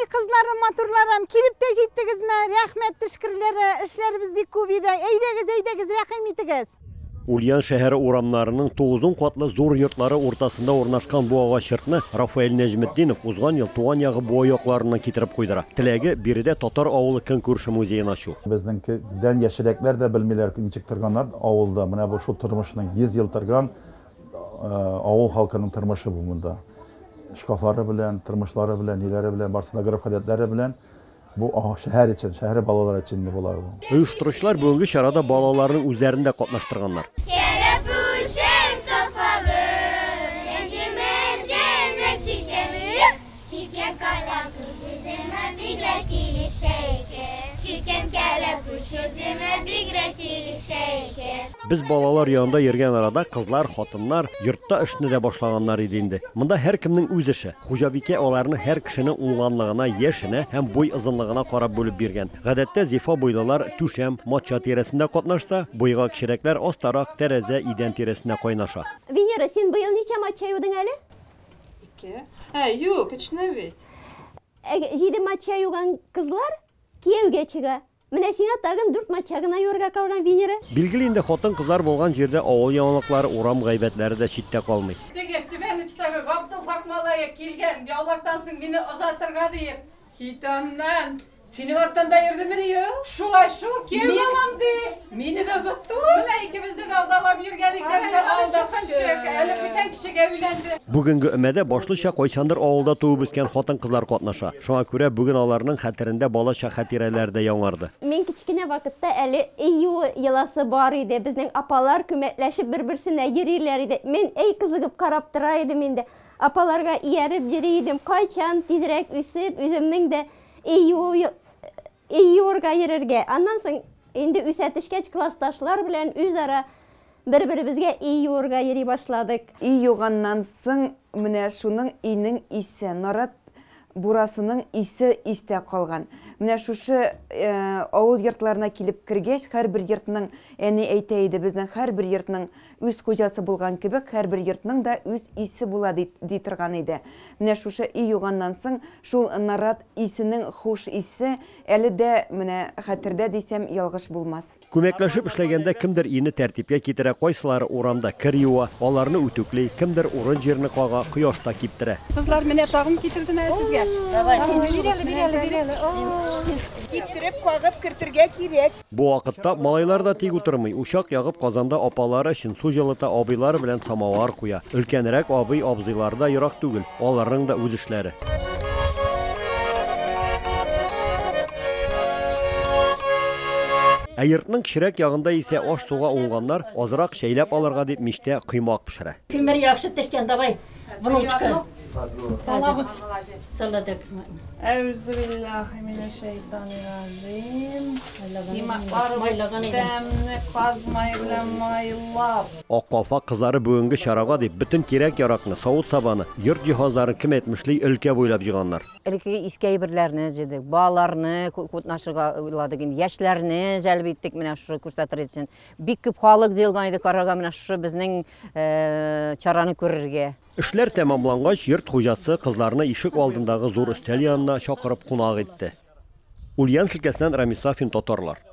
кызларым, матурларым, килеп тә җиттегезме? Рәхмәт төшкерләре, эшләребез бик күп иде. Әйдәгез, әйдәгез, рәхим итегез. Ульян шәһәре урамнарының 9 катлы зур йортлары уртасында урнашкан бу агач йортны Рафаэль Нәҗметдинов узган ел туган ягы Буа якларыннан китереп куйдыра. Теләге, биредә татар авылы көнкүреше музеен ачу. Безнеңкедән яшьрәкләр дә белмиләр, ничек торганнар авылда. Менә бу шул тормышның 100 ел торган авыл халкының тормышы бу монда. Шкафлары белән, тормышлары белән, ниләре белән, барысы да гореф-гадәтләре белән. Бу шәһәр өчен, шәһәр балалары өчен инде була бу. Оештыручылар бүгенге чарада балаларның үзләрен дә катнаштырганнар. Кәләпүшем кафалы, энҗе-мәрҗәннәр чикәнем, чиккән кәләпүш үземә бигрәк килешә икән. Чиккән кәләпүш үземә бигрәк килешә икән. Без балалар янында йөргән арада кызлар, хатыннар йортта эшне дә башлаганнар иде инде. Монда һәркемнең үз эше. Хуҗабикә аларны һәр кешенең уңганлыгына, яшенә һәм буй озынлыгына карап бүлеп биргән. Гадәттә зифа буйлылар түшәм, матча тирәсендә катнашса, буйга кечерәкләр астарак, тәрәзә, идән тирәсендә кайнаша. Венера, син быел ничә матча юдың әле? 2. Ә, юк, өчне бит. 7 матча юган кызлар кияүгә чыга. Менә сиңа тагын 4 матча гына юырга калган, Венера. Билгеле инде, хатын-кызлар булган җирдә авыл яңалыклары, урам гайбәтләре дә читтә калмый. Теге түбән очтагы Габдулхак малае килгән, яулыктан соң мине озатырга диеп. Кит аннан. Синең арттан да йөрдемени, ю? Шулай шул, кияү алам ди. Мине дә озатты ул. Менә икебезне дә алдалап йөргән икән, бер алдакчы, әле бүтән кешегә өйләнде. Бүгенге өмәдә башлыча кайчандыр авылда туып үскән хатын-кызлар катнаша. Шуңа күрә бүген аларның хәтерендә балачак хатирәләре дә яңарды. Мин кечкенә вакытта әле өй йоласы бар иде. Безнең апалар күмәкләшеп бер-берсенә йөриләр иде. Мин әй кызыгып карап тора идем инде. Апаларга ияреп йөри идем. Кайчан тизрәк үсеп, үземнең дә өй юырга йөрергә. Аннан соң инде үсә төшкәч, классташлар белән үзара бер-беребезгә өй юырга йөри башладык. Өй юганнан соң менә шуның өйнең исе, нарат бурасының исе истә калган. Менә шушы авыл йортларына килеп кергәч, һәрбер йортның, әни әйтә иде, безнең һәрбер йортның үз хуҗасы булган кебек, һәрбер йортның да үз исе була ди торган иде. Менә шушы өй юганнан соң шул нарат исенең хуш исе әле дә менә хәтердә дисәм ялгыш булмас. Күмәкләшеп эшләгәндә кемдер өйне тәртипкә китерә, кайсылары урамда кер юа, аларны үтүкли, кемдер урын җирне кага, кояшта киптерә. Кызлар, менә тагын китердем әле сезгә. Давай, син бир әле, бир әле, бир әле. Киптереп, кагып кертергә кирәк. Бу вакытта малайлар да тик утырмый. Учак ягып казанда апалары өчен су җылыта, абыйлары белән самовар куя. Өлкәнрәк абый, абзыйлары да ерак түгел. Аларның да үз эшләре. Ә йортның кечерәк ягында исә аш суга уңганнар азрак чәйләп алырга дип мичтә коймак пешерә. Күмер яхшы төшкән, давай, внучка. Салабыз. Саладык. Әүзүбиллаһи минәш-шәйтанир-раҗим. Коймакларыбыз тәмле каз мае белән майлап. Ак калфак кызлары бүгенге чарага дип бөтен кирәк-яракны, савыт-сабаны, йорт җиһазларын кем әйтмешли өлкә буйлап җыйганнар. Элеккеге иске әйберләрне җыйдык, балаларны катнашырга уйладык инде, яшьләрне җәлеп иттек менә шушы күрсәтер өчен. Бик күп халык җыелган иде карарга менә шушы безнең чараны күрергә. Эшләр тәмамлангач, йорт хуҗасы кызларны ишек алдындагы зур өстәл янына чакырып кунак итте. Ульян өлкәсеннән Рамис Сафин, Татарлар.